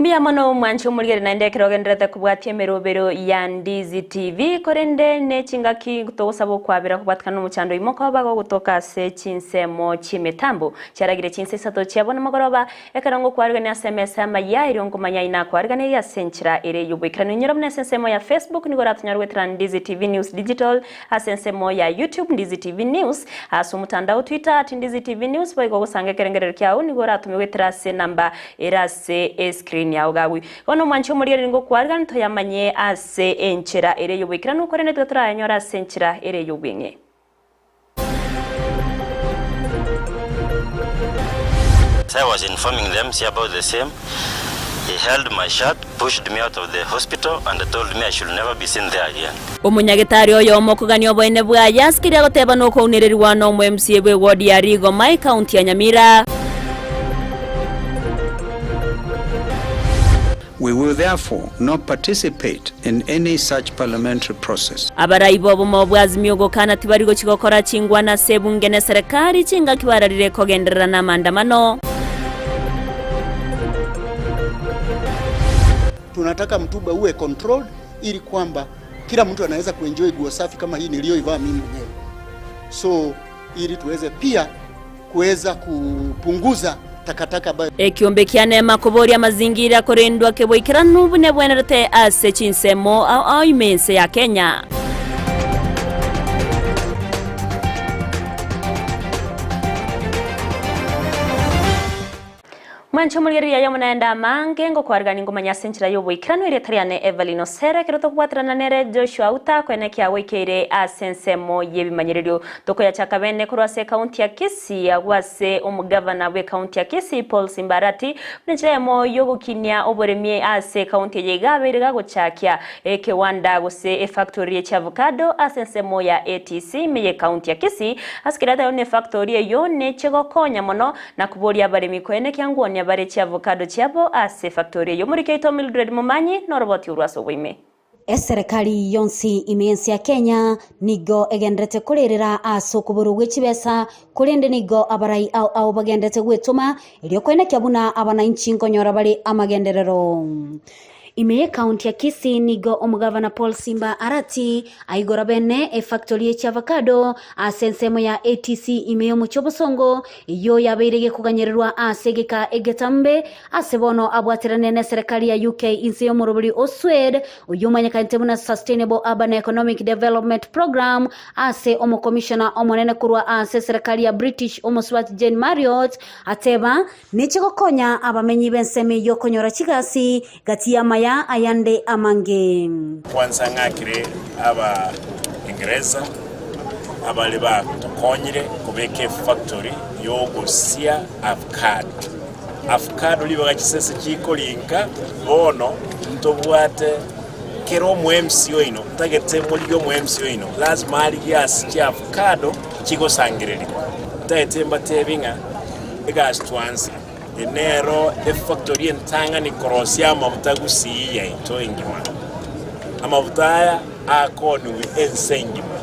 Mbuya mono mwanche omorigeri naende ekero ogendererete kobwatia emerobero ya Ndizi TV korende ne chingaki togosaba okwabera kobwatikana nomochando oimoka oba gogotoka ase chinsemo chi'emetambo chiaragire chinsa isato chia bono mogoroba ekero ngokwarigania ase emesa amaya erio nkomanya inakwariganirie ase enchera ere y'oboikeranu inyora buna ase ensemo ya Facebook nigo oratonyore goetera Ndizi TV News Digital Ase ensemo ya YouTube Ndizi TV News, ase omotandao Twitter at Ndizi TV News boigo ogosanga ekerengerero kiao nigo oratome goetera ase enamba ere ase escreen yao gagwe. Bono omwanchi omorigereri ngokwarigani toyamanye ase enchera ere y'oboikeranu korende tiga torayanyore ase enchera ere y'obweng'e. As I was informing the MC about the same, he held my shirt, pushed me out of the hospital and told me I should never be seen there again. Omonyagetari oyomo okogania oboene bwaye ase keria agoteba nokounererigwa nomo MCA bw'eward ya Rigoma ekaunti ya Nyamira. We will therefore not participate in any such parliamentary process. Abarai b'obomo bwa Azimio gokana tibari gochia gokora chingwana ase ebunge ne serekari chingaki bararire kogenderera namandamano. Tunataka mtumba uwe controlled ili kwamba kila mtu anaweza kuenjoy nguo safi kama hii niliyoivaa mimi mwenyewe, so ili tuweze pia kuweza kupunguza takataka ambayo Ekiombe kia Neema koboria amazingira korendwa keboikeranu buna ebwenerete ase chinsemo ao ao ime ense ya Kenya. Mwanche omorigereria aye omonaende amange, ngokwarigania ngomanya ase enchera y'oboikeranu erieta riane Evelyn Osere, ekero tokobwaterana nere Joshua Auta koenekia agoikeire ase ensemo y'ebimanyererio. Tokoyachaka bene korwa ase ekaunti ya Kisii agwo ase omogavana bw'ekaunti ya Kisii Paul Simba Arati buna enchera eyemo y'ogokinia oboremi ase ekaunti eye iga abeire gagochakia ekewanda gose efactory ye chiavocado ase ensemo ya ATC ime y'ekaunti ya Kisii ase keria ateba buna efactory eyio neche gokonya mono Na koboria abaremi koenekia ngwonia bare chiavocado chiabo ase efactori eyio. Omoriki oito Mildred Momanyi noroboti orwo ase oboime. Eserekari yonsi ime y'ense ya Kenya nigo egenderete korerera ase okoborwa gwe chibesa, korende nigo abarai ao ao bagenderete gwetoma erio koenekia buna abanainchi nkonyora bare amagenderero. Ime y'ekaunti ya Kisii nigo omogavana Paul Simba Arati aigora bene efactory ye chiavacado ase ensemo ya ATC ime y'omochie obosongo eyio yabeire gekoganyererwa ase egeka egetambe ase bono abwaterane neserekari ya UK inse y'omorobori o SUED oyio omanyekanete buna Sustainable Urban Economic Development Programme ase omokomishona omonene korwa ase eserekari ya British omosubati Jane Marriott ateba Neche gokonya abamenyi b'ensemo eyio konyora chigasi gati y'amaya ayande amange. Kwansa ng'akire aba Engereza abare batokonyire kobeka efactory yogosia avocado. Avocado ribaga chisese chikorinka bono ntobwate kera omo MC oino ntagete morigie omo MC oino lazima arigie ase chiavocado chigosangererigwa. Ntagete mbatebi ng'a Egasi twansa eye nero efactory entang'ani korosia amabuta gusii yaito engima. Amabuta aya akoonigwe ense engima.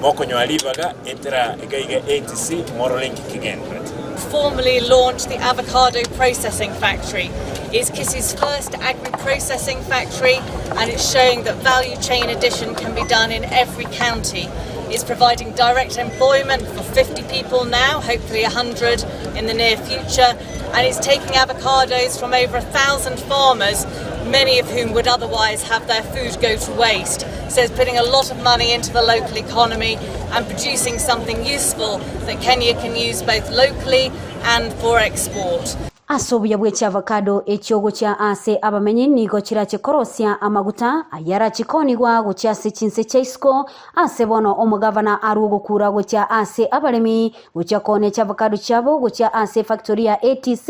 Mokonyora ribaga etera iga iga ATC morore inki kegenderete. Formally launched the avocado processing factory. It's Kisii's first agri-processing factory and it's showing that value chain addition can be done in every county. It's providing direct employment for 50 people now, hopefully 100 in the near future, and it's taking avocados from over 1,000 farmers, many of whom would otherwise have their food go to waste. So it's putting a lot of money into the local economy and producing something useful that Kenya can use both locally and for export. Ase obuya bwe chiavocado echio gochia ase abamenyi nigo chirache korosia amaguta ayarachie koonigwa gochia ase chinse chia isiko. Ase bono omogavana arue ogokura gochia ase abaremi gochia koonia chiavocado chiabo gochia ase efactory ya ATC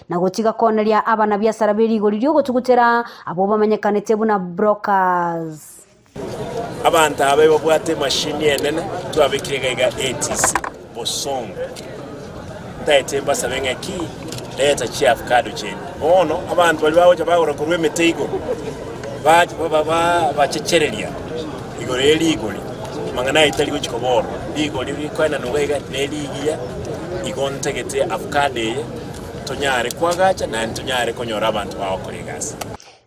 na gotiga kooneria abanabiasara be rigori ri'ogotugutera abwo bamanyekanete buna brokers. Abanto aba ebabwate emashini enene twabekire iga iga ATC bosongo ntaete mbasabe ng'a ki leta chiavocado chiaino. Bono abanto baria bagocha bagora korwa emete igoro bacha babachechereria igoro ye rigori amang'ana aya tari gochia koba ororo. Rigori rikoenanwa iga iga nerigiya igo ntagete avocado eye. Tonyare koagacha naende tonyare konyora abanto bagokora egasi.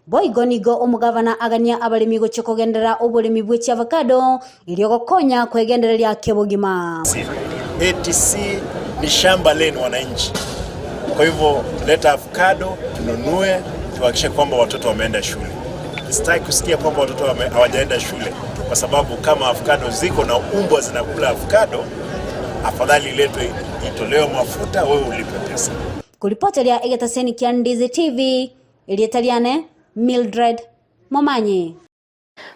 Boigo nigo omogavana agania abaremi gochia kogenderera oboremi bwe chiavocado erio gokonya kwegendereria kebogima. ATC ni shamba lenu wananchi, kwa hivyo leta avocado tununue, tuhakikishe kwamba watoto wameenda shule. Sitaki kusikia kwamba watoto hawajaenda shule, kwa sababu kama avocado ziko na umbwa zinakula avocado, afadhali iletwe itolewe mafuta, wewe ulipe pesa. Koripoteria egetaseni kia Ndizi TV, erieta riane Mildred Momanyi.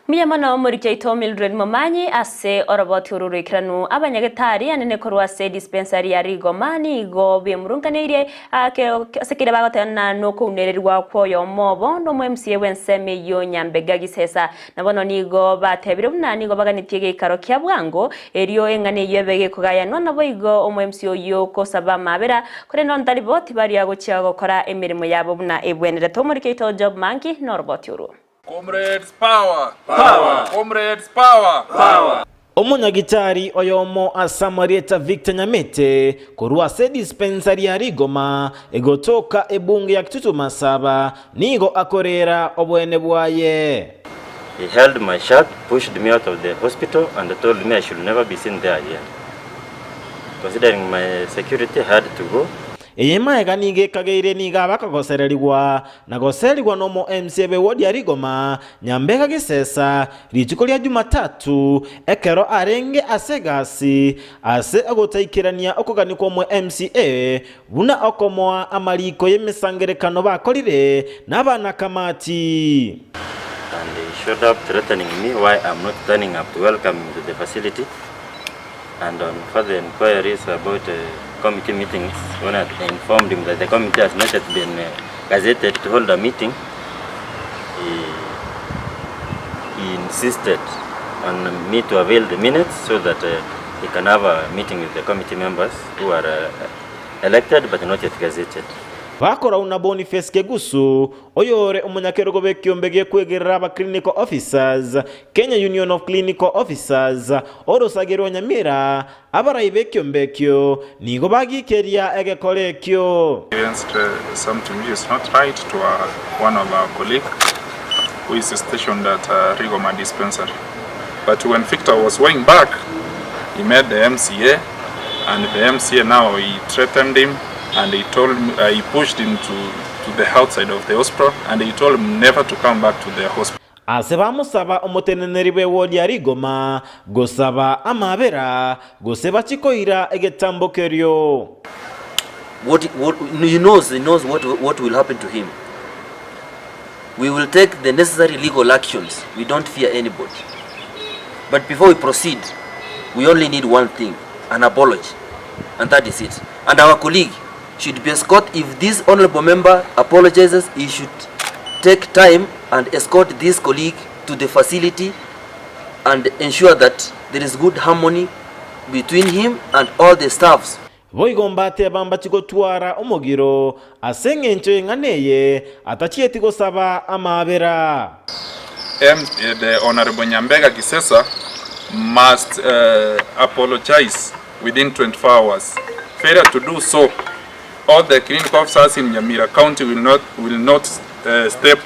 Mbuya mono omoriki oito Mildred Momanyi ase oroboti oru roikeranu. Abanyagetari anene korwa ase dispensary ya Rigoma nigo bemurunkaneirie ase keria bagotebana nokounererigwa kwoyomo obo nomo MCA bw'ensemo eyio Nyambega Gisesa. Na bono nigo batebire buna nigo baganetie egeikaro kia bwango erio eng'ana eyio ebe gekogayanwa naboigo omo MCA oyio kosaba amabera korende onde tari bo tibaria gochia gokora emeremo yabo buna ebwenerete. Omoriki oito Job Mangi noroboti orwo. Comrades power! Power! Comrades power! Power! Omonyagitari oyomo ase amarieta Victor Nyamete korwa ase dispensary ya Rigoma egotoka ebunge ya Kitutu Masaba nigo akorera oboene bwaye. He held my shirt, pushed me out of the hospital and told me I should never be seen there again. Considering my security, I had to go. Eye maega nigo ekageire nigo abakogosererigwa na goserigwa nomo MCA bwe ward ya Rigoma, Nyambega Gisesa, rituko ria Jumatatu, ekero arenge ase egasi ase ogotaikerania okogania kw'omo MCA buna okomoa amariko y'emesangerekano bakorire nabanakamati. And he showed up threatening me why I'm not turning up to welcome him to the facility and on further inquiries about committee meetings when I informed him that the committee has not yet been gazetted to hold a meeting he, he insisted on me to avail the minutes so that he can have a meeting with the committee members who are elected but not yet gazetted. Bakorau na Boniface Kegusu, oyore omonyakerogo bw'ekiombe gekwegerera aba Clinical Officers, Kenya Union of Clinical Officers, orosage rwa Nyamira, abarai b'ekiombe ekio nigo bagikeria egekora ekio. Experienced something which is not right to one of our colleague who is stationed at Rigoma dispensary. But when Victor was going back, he met the MCA and the MCA now he threatened him and he told him, he pushed him to, to the outside of the hospital and he told him never to come back to the hospital. Ase bamosaba omoteneneri bw'ewodi ya rigoma gosaba amabera, gose bachie koira egetambo kerio. What, what he knows, he knows what, what will happen to him. We will take the necessary legal actions. We don't fear anybody. But before we proceed, we only need one thing, an apology. And that is it. And our colleague should be escort if this honorable member apologizes, he should take time and escort this colleague to the facility and ensure that there is good harmony between him and all the staffs. Boigo mbateba mbachie gotwara omogiro ase engencho y'eng'ana eye atachieti gosaba amaabera. M, the Honorable Nyambega Gisesa must uh, apologize within 24 hours. Failure to do so, all the clinical officers in Nyamira County will not, will not uh, step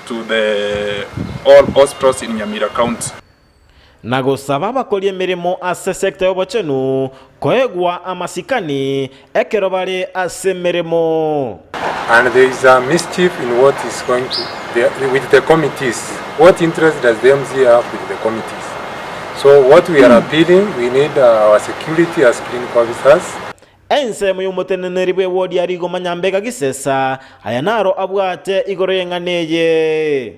to the all hospitals in Nyamira County. Na gosaba abakori emeremo ase sector y'obochenu koegwa amasikani ekero bare ase emeremo. And there is a mischief in what is going to the, with the committees. What interest does the MCA have with the committees? So what we are appealing, we need our security as clinical officers. Ensemo y'omoteneneri bw'ewodi ya Rigoma Nyambega Gisesa, aya naro abwate igoro y'eng'ana eye.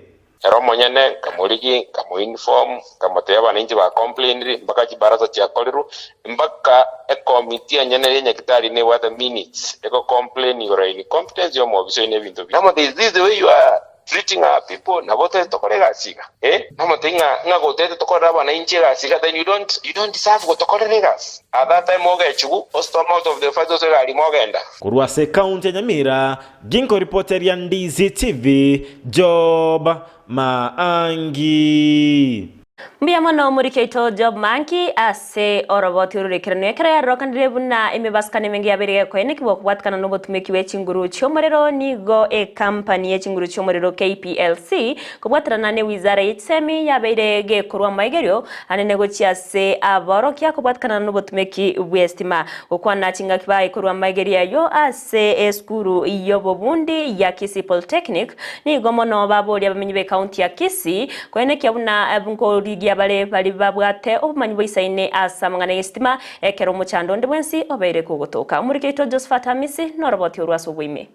Ere omonyene nkamorigia, nkamoinform, nkamotebia abananchi ba complainire mpaka chibarasa chiakorirwe, mpaka ecommittee enyene ye nyagetari nebwate minutes ego complain igoro ya incompetence ya omobisa oino ebinto binde. Namotebia is this the way you are treating our people? Nabo otagete tokore egasi iga? Eh? Namotebia ng'a ng'a gotagete tokorere abananchi egasi iga then you don't you don't deserve gotokorera egasi. At that time ogechigwa o storm out of the fight ase egari ime ogenda. Korwa ase ekaunti ya Nyamira, Ginkoripoteria Ndizi TV, Job Maangi. Mbuya mono omoriki oito Job Manki ase oroboti ororekeranu ekero yarokanire buna emebasukano emenge yabeire gekoenekigwa okobwatikana nobotumeki bwe chinguru chi'omorero nigo ekampani ye chinguru chi'omorero KPLC kobwaterana ne wizara ye chisemi yabeire gekorwa amaigerio anene gochia ase aborokia kobwatikana nobotumeki bw'estima gokwana chingaki baekorwa amaigerio ayio ase esukuru y'obobundi ya Kisii Polytechnic Nigo mono baboria abamenyi b'ekaunti ya Kisii koenekia buna nkorigia bare baria babwate obomanyi boisaine ase amang'ana y'esitima ekero omochando onde bwensi obeire kogotoka. Omoriki oito Josephat Amisi noroboti orwo ase oboime.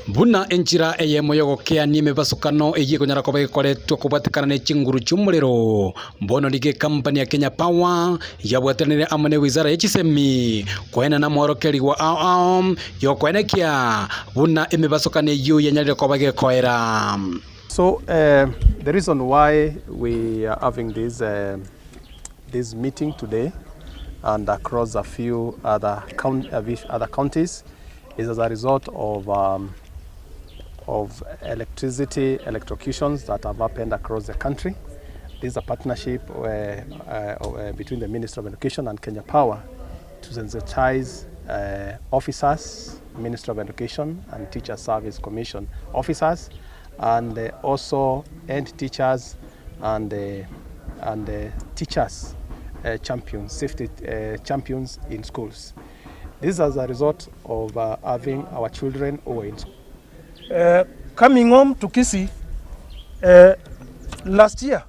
Buna enchera eyemo y'ogokeania emebasokano eyio ekonyara koba egokoretwa kobwatekana ne chinguru chi'omorero, bono nigo ekampani ya Kenya Power yabwateranire amo ne wizara ye chisemi koenana amorokerigwa ao ao Y'okoenekia buna emebasokano eyio yanyarire koba gekoera. So uh, the reason why we are having this, uh, this meeting today and across a few other, count, uh, other counties is as a result of, um, of electricity electrocutions that have happened across the country. This is a partnership uh, uh, uh, between the Ministry of Education and Kenya Power to sensitize uh, officers, Ministry of Education and Teacher Service Commission officers, and uh, also end teachers and, uh, and uh, teachers uh, champions, safety uh, champions in schools. This is as a result of uh, having our children who are in school. Uh, coming home to Kisii uh, last year,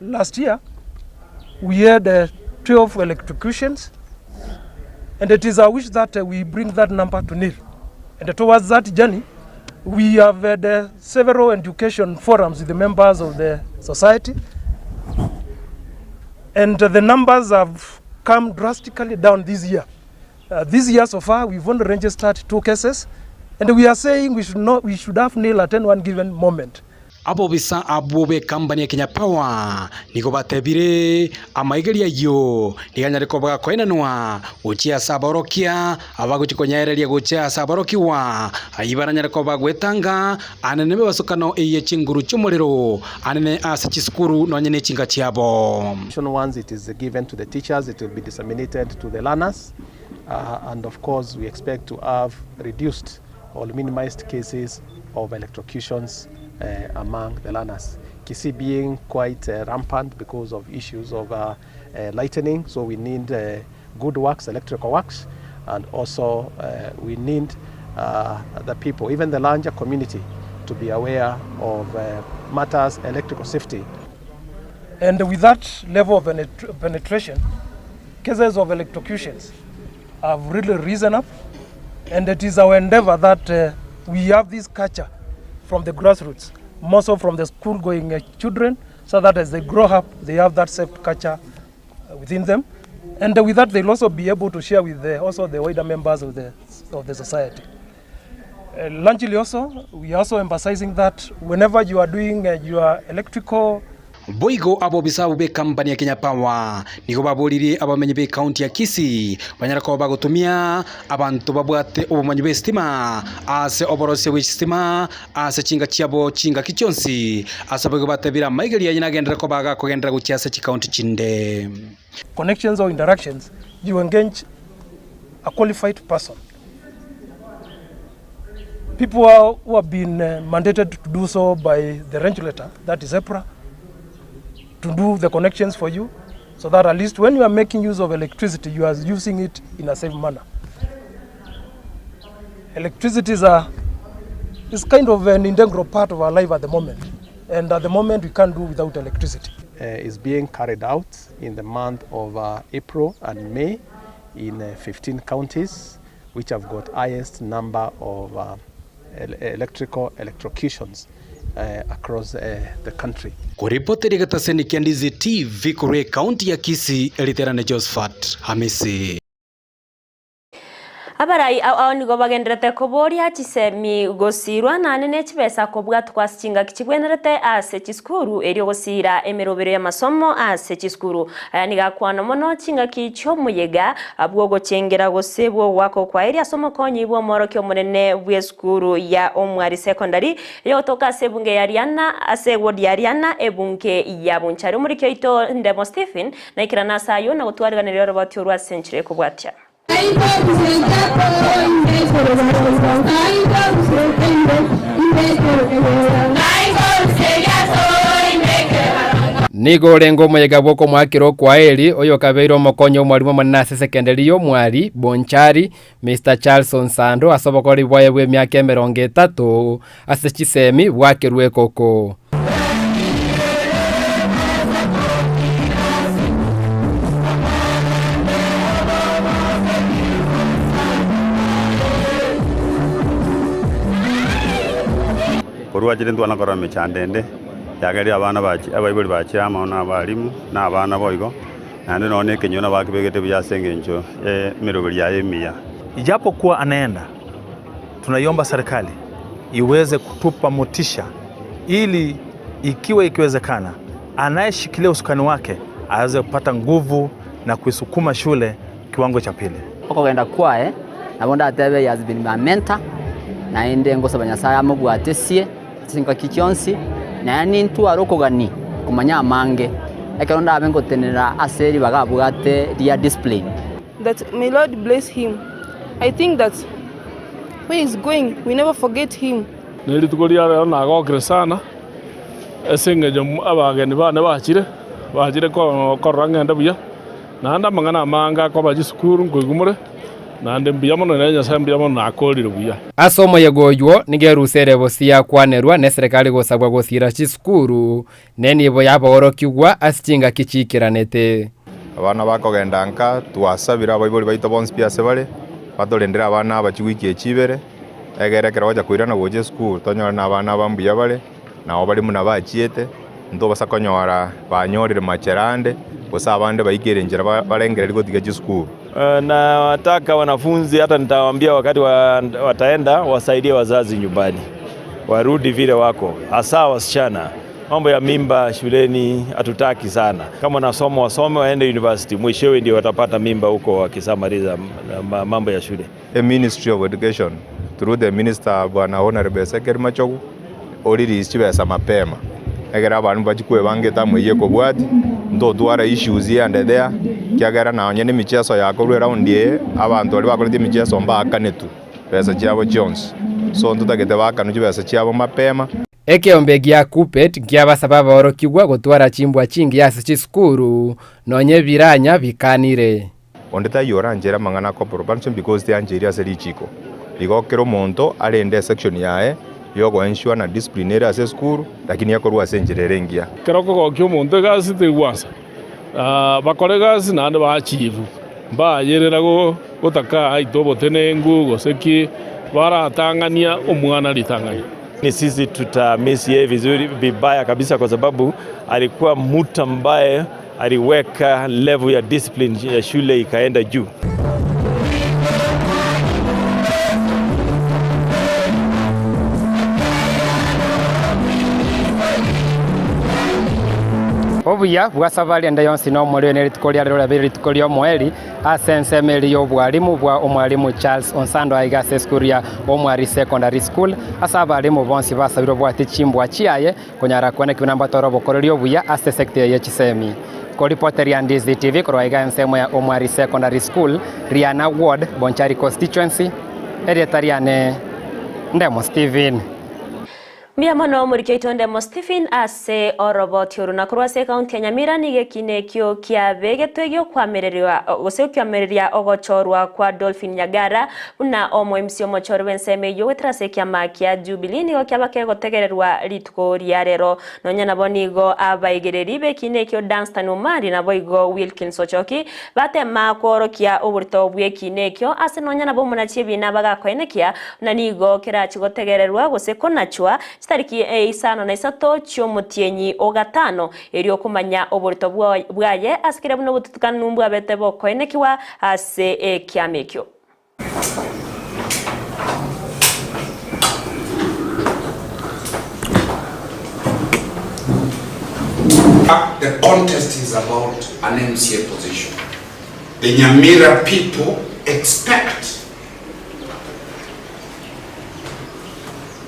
last year we had uh, 12 electrocutions and it is our wish that uh, we bring that number to nil. And towards that journey, we have had uh, several education forums with the members of the society and uh, the numbers have come drastically down this year. Uh, this year so far, we've only registered two cases, and we are saying we should, not, we should have nil at any one given moment. Abobisa abwo b'ekambani ya Kenya Power nigo batebire amaigerio ayio nigo anyare koba gakoenanwa gochia ase aborokia abagochia konyaereria gochia ase aborokigwa ayio baranyare koba gwetanga anene mebasokano eye chinguru chi'omorero anene ase chisukuru nonye ne chinka chiabo. Once it is given to the teachers, it will be disseminated to the learners uh, and of course we expect to have reduced or minimized cases of electrocutions uh, among the learners. Kisii being quite uh, rampant because of issues of uh, uh, lightning, so we need uh, good works, electrical works, and also uh, we need uh, the people, even the larger community, to be aware of uh, matters electrical safety. And with that level of penetration, cases of electrocutions have really risen up. And it is our endeavor that uh, we have this culture from the grassroots, more so from the school-going uh, children, so that as they grow up, they have that safe culture uh, within them. And with that, they'll also be able to share with the, also the wider members of the, of the society. Uh, largely also, we are also emphasizing that whenever you are doing uh, your electrical Boigo abobisa abwo b'ekampani ya Kenya Power nigo baboririe abamenyi b'ekaunti ya Kisii banyare koba bagotumia abanto babwate obomanyi bw'esitima ase oborosia bwe chistima ase chinka chiabo chingaki chionsi ase boigo batebire amaigerio aye nagenderere koba agakogenderera gochia ase chikaunti chinde. Connections or interactions, you engage a qualified person. People are, who have been uh, mandated to do so by the regulator, that is EPRA, to do the connections for you, so that at least when you are making use of electricity, you are using it in a safe manner. Electricity is, a, is kind of an integral part of our life at the moment, and at the moment we can't do without electricity. Uh, is being carried out in the month of uh, April and May in uh, 15 counties which have got highest number of uh, electrical electrocutions uh, across uh, the country. Koripoteri getaseni kia Ndizi TV korwa ekaunti ya Kisii, Eriterane Josephat Hamisi. Abarai ao ao nigo bagendererete koboria chisemi gosiirwa naende ne chibesa kobwatwa ase chingaki chibwenerete ase chisukuru erio gosiira emerobero y'amasomo ase chisukuru. Aya nigo akwana mono chingaki chi'omoyega bw'ogochengera gose bw'ogoaka okwaeri ase omokonyi bw'omworokia omonene bw'esukuru ya Omwari Secondary eyogotoka ase ebunge ya Riana ase eward ya Riana ebunge ya Bonchari. Omoriki oito Ndemo Stephen naikerane ase ayio na gotwariganeria oroboti orwo ase enchera ekobwatia. Nigo orenge omoyega bw'okomoakera okwaeri, oyokabeire omokonyi omwalimu omonene ase esekenderi y'omwari, Bonchari, Mister Charles Onsando ase obokori bwaye bw'emiaka emerongo etato ase chisemi bwakerwe ekoko. Korwa achire ntwana korora emechando ende, yagerire abana bachi abaibori bachire amo na abalimu, na abana boigo, naende nonya na ekenyoro nabo akebegete buya ase engencho y'emeroberi yaye emiya. Ijapokuwa anaenda, tunaiomba serikali iweze kutupa motisha ili ikiwa ikiwezekana, anayeshikilia usukani wake aweze kupata nguvu na kuisukuma shule kiwango cha pili. Okogenda kwaye nabo ndatebe he has been my mentor, naende ngosaba Nyasaye amobwatesie chingaki chionsi, naende nintware okogania komanya amange, ekero ndabe ngotenenera ase ribaga abwate ria discipline. That may Lord bless him. I think that where he is going we never forget him. Ne rituko ria rero nagokire sana ase engencho abageni bane bachire, bachire korora ng'ende buya, naende amang'ana amange akoba chisukuru nkoigwa more, naende mbuya mono nere Nyasae mbuya mono nakorire buya. Ase omoyega oywo nigo erusa ere bosi yakwanerwa neserekari gosabwa gosiira chisukuru, nenibo y'aborokigwa ase chingaki chiikeranete. Abana bakogenda nka, twasabire abaibori baito bonsi pi ase bare, batorendere abana aba chiwiki echi ibere, egere ekero bagocha koirana gocha esukuru tonyore na abana aba mbuya bare, nabo bare buna bachiete, ntobasa konyora banyorire machera ande, gose abande baikeire enchera barengereria gotiga chisukuru. Nataka wanafunzi hata nitawaambia wakati wataenda wasaidie wazazi nyumbani, warudi vile wako, hasa wasichana. Mambo ya mimba shuleni hatutaki sana. Kama wanasoma wasome, waende university, mwishowe ndio watapata mimba huko wakishamaliza mambo ya shule. E Ministry of Education through the Minister Bwana Honourable Ezekiel Machogu o release chibesa mapema egere abandu bachie kwebanga etamu eyio ekobwatia ntotwara issues here and there ekiagera nonye na emicheso yakorwa eround eye abanto baria bakorete emicheso mbaakanetwe besa chiabo chionsi so ntotagete baakanwe chibesa chiabo mapema. Ekeombe gia Kuppet nkiabasaba abaorokigwa gotwara chimbwa chingiya ase chisukuru, nonya ebiranya bikanire. Onde taiyo oranchere amang'ana a corporal punishment because tiancheiri ase richiko. Igo kera omonto arende esection yaye yogoensure na discipline ere ase esukuru lakini ekorwa ase enchera ere engiya. Ekero okogokia omonto egasi tegwansa, bakore egasi naende baachieve, mbayerera gotaka aite obotenenku gose ki, baratang'ania omwana ritang'ani. Ni sisi tutamiss yeye vizuri vibaya kabisa kwa sababu alikuwa mtu ambaye aliweka level ya discipline ya shule ikaenda juu. Obuya bwa safari ende yonsi nomorero ne rituko ria rero riabeire rituko ri'omoeri ase ensemo eria y'obwarimu bwa omwarimu Charles Onsando aiga ase esukuru ya Omwari Secondary School ase abarimu bonsi basabirwe bwate chimbwa chiaye Konyara kwane ki buna mbatore obokoreri obuya ase esecta eye ye chisemi. Koripoteria Ndizi TV korwa iga ensemo ya Omwari Secondary School, Riana Ward, Bonchari Constituency, erieta riane Ndemo Stephen. Mbuya mono omoriki oito Ndemo Stephen ase oroboti oru. Na korwa ase ekaunti ya Nyamira nigo ekina ekio kiabegetwe giokwamererwa gose okiamereria ogochorwa kwa Dolphin Nyagara Buna omoimisi omochori bw'ensemo eyio goetera ase ekiama kia Jubilee nigo kiaba kegotegererwa rituko ria rero. Nonya nabo nigo abaigereri b'ekiina ekio Dunstan Omari naboigo Wilkins Ochoki batema kworokia oborito bw'ekiina ekio ase nonya nabo omonachi ebiina bagakoenekia buna nigo kerachi gotegererwa gose konachwa chitariki isano na isato chi'omotienyi o gatano erio komanya oborito bwaye ase keria buna obotutukanu mbwabete bokoenekigwa ase ekiama ekio. The contest is about an MCA position. The Nyamira people expect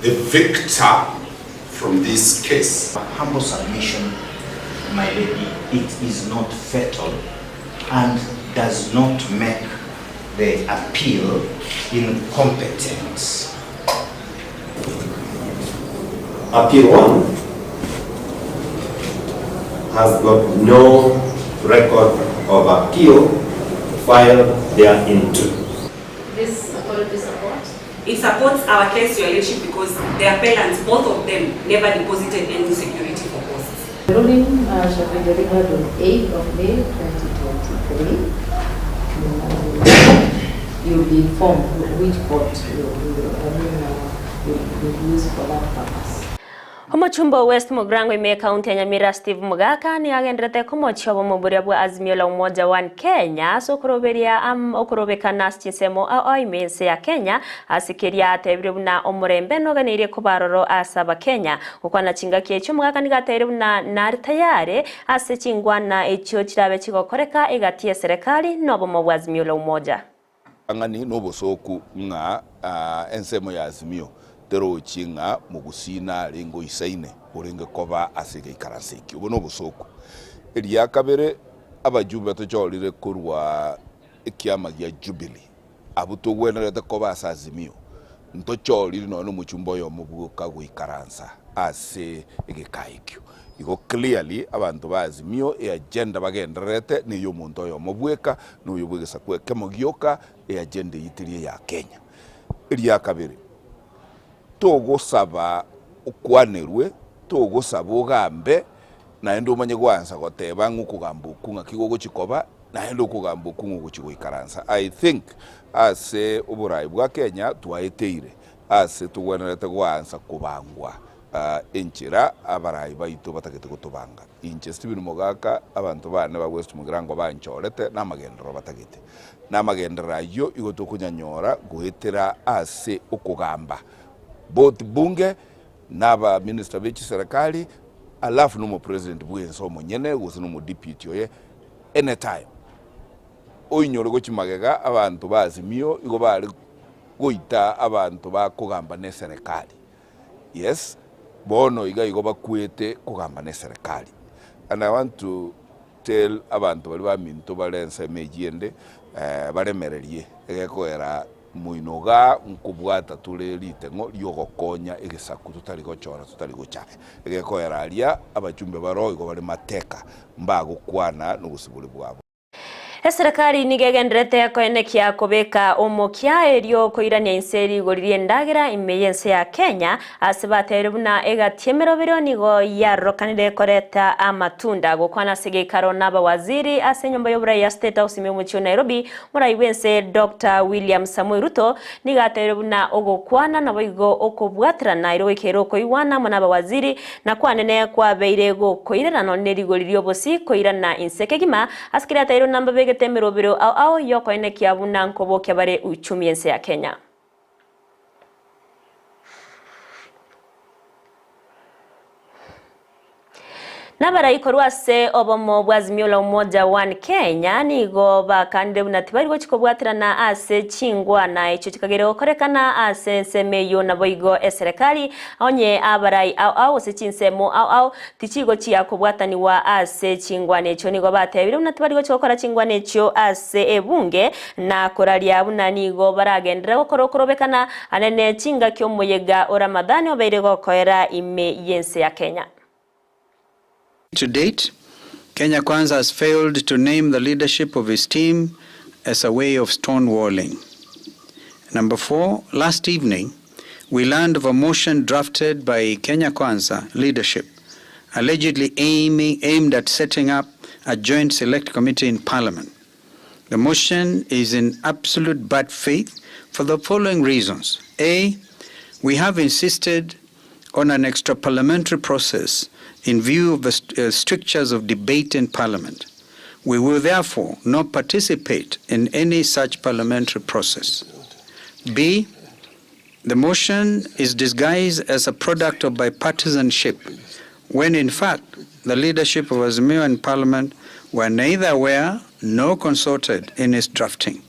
the victor from this case. Humble submission, my lady, it is not fatal and does not make the appeal incompetent. Appeal 1 has got no record of appeal filed thereinto. This authority supports? It supports our case, Your Lordship, because the appellants, both of them, never deposited any security for costs. The ruling shall be delivered on 8th of May 2023. You'll be informed which court you, you, I mean, you, you use for that purpose. Omochumba o West Mugirango ime ekaunti ya Nyamira Steve Mogaka nigo agenderete komochia obomo boria bwa Azimio la Umoja One Kenya ase okoroberia okorobekana ase chinsemo ao ao ime ense ya Kenya ase keria atebirie buna omorembe noganeirie koba aroro ase abakenya. Gokwana chingaki echio Mogaka nigo atebirie buna nare tayare ase chingwana echio chirabe chigokoreka egati y'eserekari na obomo bwa Azimio la Umoja. Ang'ani nobosooku ng'a ensemo ya Azimio terochi ng'a mogusii narenge oisaine orenge koba ase egeikaranso ekio. Obo nobosooku. Eria kabere, abajumbe tochorire korwa ekiama gia Jubilee, abwo togwenerete koba ase Azimio, ntochoriri nonya nomochumbe oyomo bwoka goikaransa ase egekaa ekio. Igo clearly abanto ba Azimio eagenda bagendererete neya omonto oyomo bweka, na oyo bw'egesaku ekemo gioka, eagenda eyio teri eya Kenya. Eria kabere, togosaba okwanerwe, togosaba ogambe, naende omanye goansa goteba ng'a okogamba okwo ng'aki gogochi koba, naende okogamba okwo ng'a ogochi goikaransa. I think ase oboraai bwa Kenya twaeteire ase togwenerete goansa kobangwa enchera abarai baito batagete gotobanga. Inche Stephen Mogaka, abanto bane ba West Mugirango banchorete namagenderero batagete. Namagenderero ayio igo tokonyanyora goetera ase okogamba both bunge na aba minister be chiserekari alafu na omopresident bwense omonyene gose na omodeputy oye anytime. Oinyore gochia magega abanto ba Azimio igo bare goita abanto bakogamba ne eserekari. Yes, bono iga igo bakwete kogamba neserekari. And I want to tell abanto baria baminto bare ensemo eyio ende, baremererie egekogera moino igaa nkobwata tore riteng'o riogokonya egesaku totari gochora totari gochaya. Egekogera aria abachumbe baroo igo bare mateka mbagokwana nobosibore bwabo. Eserekari nigo egendererete koenekia kobeka omokia erio koirania inse rigori ri'endagera ime y'ense ya Kenya ase batebirie buna egati emerobero nigo yarokanire koreta amatunda. Gokwana ase egeikaro n'abawaziri ase enyomba y'oborai ya State House ime y'omochie o Nairobi, morai bw'ense Doctor William Samoei Ruto nigo atebirie buna ogokwana naboigo okobwaterana erio goika ere okoigwana amo n'abawaziri na kwanene kwabeire gokoirana nonye nerigori ri'obosi koirana inse kegima Ase keria atairwe nambabegete emerobero ao ao y'okoenekia buna nkobokia bare uchumi ense ya Kenya. Nabarai korwa ase obomo bwa Azimio la Umoja One Kenya nigo bakanire buna tibari gochi kobwaterana ase chingwana echio chikagere gokorekana ase ensemo eyio naboigo eserekari onye abarai ao ao gose chinsemo ao ao Tichigochia kobwatanigwa ase chingwana echio. Nigo batebire buna tibari gochia gokora chingwana echio ase ebunge, na koraria buna nigo baragenderere gokora okorobekana anene chingaki omoyega o Ramadhani obeire gokoera ime y'ense ya Kenya. To date, Kenya Kwanza has failed to name the leadership of his team as a way of stonewalling. Number 4, last evening, we learned of a motion drafted by Kenya Kwanza leadership, allegedly aiming, aimed at setting up a joint select committee in parliament. The motion is in absolute bad faith for the following reasons. A, we have insisted on an extra parliamentary process in view of the st strictures of debate in parliament. We will therefore not participate in any such parliamentary process. B, the motion is disguised as a product of bipartisanship, when in fact the leadership of Azimio in Parliament were neither aware nor consulted in its drafting.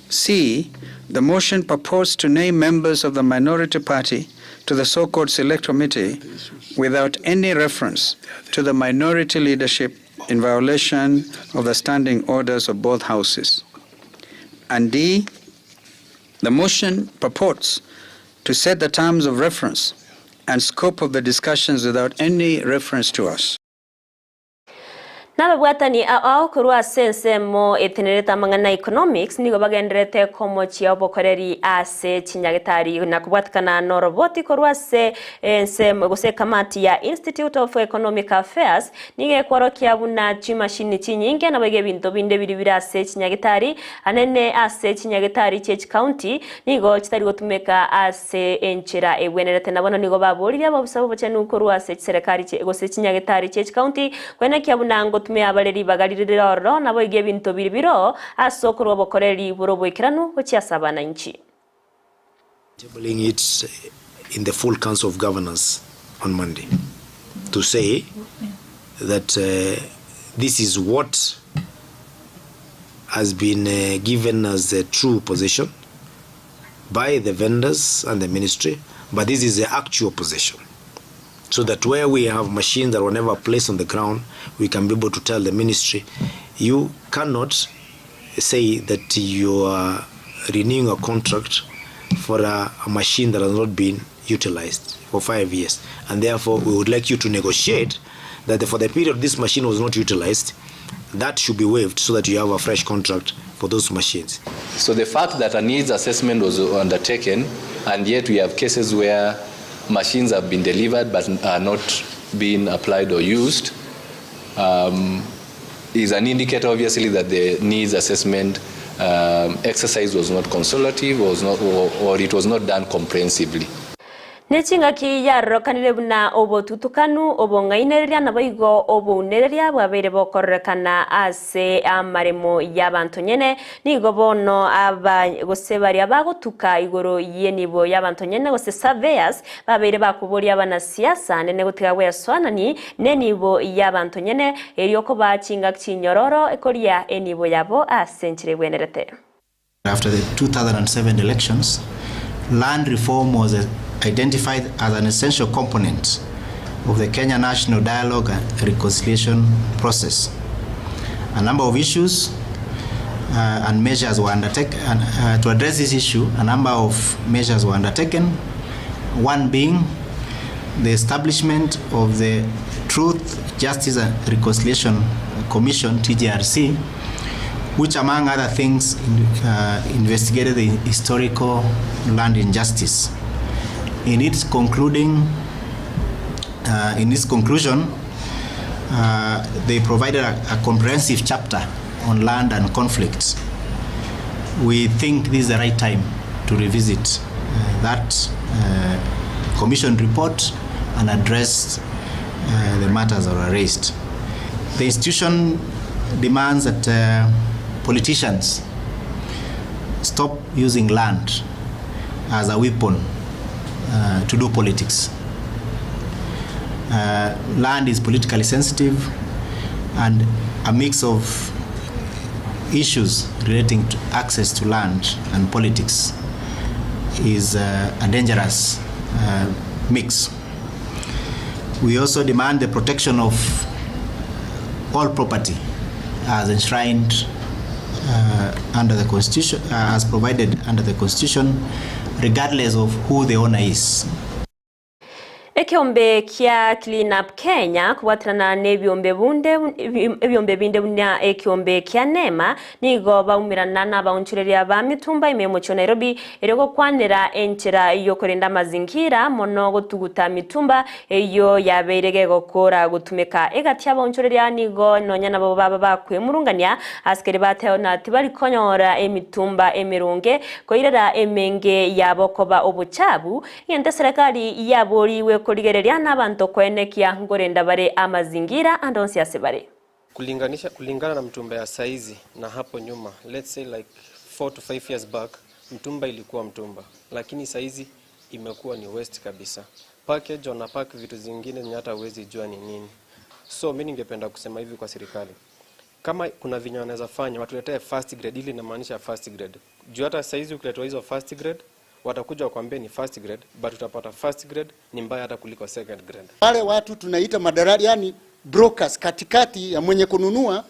C. The motion purports to name members of the minority party to the so-called select committee without any reference to the minority leadership in violation of the standing orders of both houses. And D. The motion purports to set the terms of reference and scope of the discussions without any reference to us. Nababwatani ao korwa ase ensemo etenerete amang'ana economics nigo bagendererete komochia obokoreri ase chinyagetari na kobwatikana noroboti korwa ase ensemo gose ekamati ya Institute of Economic Affairs nigo ekworokia buna chimashini chinyinge naboigo ebinto binde biri bire ase chinyagetari anene ase chinyagetari chie chikaunti nigo chitari gotumeka ase enchera egwenerete na bono nigo baboririe abobisa bobochenu korwa ase chiserekari gose chinyagetari chie chikaunti kwenekia buna ngotumia bare ribaga rire rire ororo naboigo ebinto biri biro ase okorwa obokoreri bore oboikeranu gochia ase abananchi. Tabling it in the full Council of Governors on Monday to say that this is what has been given as the true position by the vendors and the ministry, but this is the actual position. So that where we have machines that were never placed on the ground, we can be able to tell the ministry, you cannot say that you are renewing a contract for a machine that has not been utilized for 5 years. And therefore, we would like you to negotiate that for the period this machine was not utilized, that should be waived so that you have a fresh contract for those machines. So the fact that a needs assessment was undertaken, and yet we have cases where machines have been delivered but are not being applied or used, is an indicator, obviously, that the needs assessment exercise was not consultative, was not, or it was not done comprehensively. Nechingaki yarokanire buna obotutukanu obong'ainereria naboigo obounereria bwabeire bokorerekana ase amaremo y'abanto nyene nigo bono aba gose baria bagotuka igoro y'enibo y'abanto nyene gose surveyors babeire bakoboria abanasiasa nene gotiga gweswanani n'enibo y'abanto nyene erio kobachinga chinyororo ekoria enibo yabo ase enchera ebwenerete. After the 2007 elections, land reform was identified as an essential component of the Kenya National Dialogue and Reconciliation process. A number of issues and measures were undertaken to address this issue. A number of measures were undertaken, one being the establishment of the Truth, Justice and Reconciliation Commission, TJRC, which among other things investigated the historical land injustice. In its conclusion, they provided a comprehensive chapter on land and conflicts. We think this is the right time to revisit that commission report and address the matters that were raised. The institution demands that politicians stop using land as a weapon to do politics. Land is politically sensitive, and a mix of issues relating to access to land and politics is a dangerous mix. We also demand the protection of all property as enshrined under the Constitution, as provided under the Constitution, regardless of who the owner is. Ekiombe kia Clean Up Kenya kubwatirana n'ebiombe bunde ebiombe binde bunya ekiombe kia Nema nigo baumirana n'abaunchureria ba mitumba ime mucho Nairobi eri gokwanera enchera yokorenda mazingira mono gotuguta mitumba eyo yabeire gokora gutumeka egati abaunchureria nigo nonya nabo baba bakwemurungania askeri bateo na tibari konyora emitumba emirunge koirera emenge yabo koba obuchabu ngente serikali yaboriwe kurigereria n'abantu kwenekia ngorenda bare amazingira andonsi asebare. Kulingana na mtumba ya saizi na hapo nyuma, let's say like 4 to 5 years back, mtumba ilikuwa mtumba, lakini saizi imekuwa ni waste kabisa. Package wana pack vitu zingine zenye hata huwezi jua ni nini. So mi ningependa kusema hivi kwa serikali, kama kuna vinyo wanaweza fanya watuletee first grade, ili inamaanisha first grade. Juu hata saizi ukiletewa hizo first grade watakuja wakwambie ni first grade, but utapata first grade ni mbaya hata kuliko second grade. Wale watu tunaita madalali, yani brokers, katikati ya mwenye kununua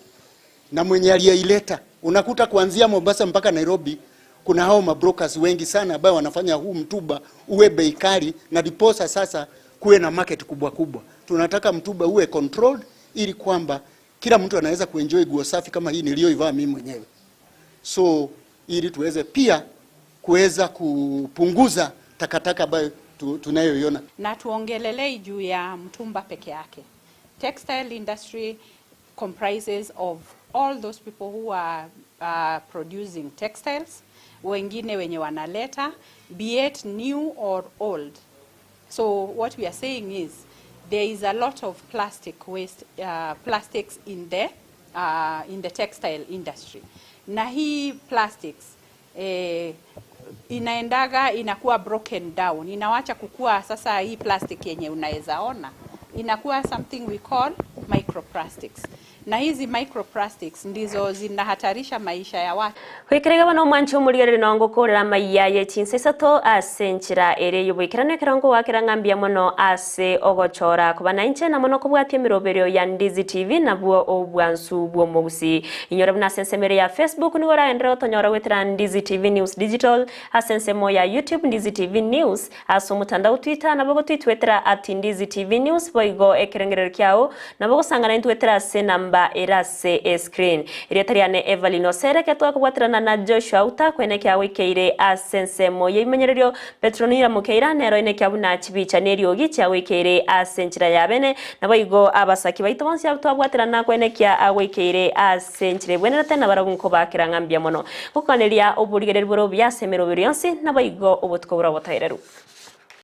na mwenye aliyeileta. Unakuta kuanzia Mombasa mpaka Nairobi kuna hao mabrokers wengi sana ambao wanafanya huu mtumba uwe bei kali, na diposa sasa kuwe na market kubwa kubwa. Tunataka mtumba uwe controlled ili kwamba kila mtu anaweza kuenjoy nguo safi kama hii niliyoivaa mimi mwenyewe, so ili tuweze pia kuweza kupunguza takataka ambayo tunayoiona. Na tuongelelei juu ya mtumba peke yake. Textile industry comprises of all those people who are producing textiles, wengine wenye wanaleta, be it new or old. So what we are saying is there is a lot of plastic waste, plastics in the textile industry. Na hii plastics inaendaga inakuwa broken down, inawacha kukua sasa hii plastic yenye unaweza ona inakuwa something we call microplastics, na hizi microplastics ndizo zinahatarisha maisha ya watu. Gwikiriga bono omwanchi omorigereri nongo okorera maiya ye chinsa isato ase enchera ere yoboikeranu ekerongo gwakera ng'ambia mono ase ogochora koba na inche na mono kobwatia emiroberio ya Ndizi TV nabwo obwansu bwa omogusi inyore buna ase ensemere ya Facebook nigo oragenderera gotonyora gwetera Ndizi TV News Digital ase ensemo ya YouTube Ndizi TV News ase omotandao Twitter nabo gotwitwetera at Ndizi TV News boigo ekerengerero kiao nabo gosangana intwetera ase namba ere ase escreen erieta riane Evelyn Osereke twakobwaterana na Joshua Uta kwene kia gwikeire ase ensemo ya imenyererio Petronila Mukeira nero ene kia buna chibicha neriogi chia gwikeire ase enchera ya bene nabo igo abasaki baito bonsi abo twabwaterana kwene kia agwikeire ase enchera ebwenerete na barabwo nkobakera ng'ambia mono gokoneria oborigereri boro buya ase emeroberi yonsi nabo igo obotuko bora botaereru.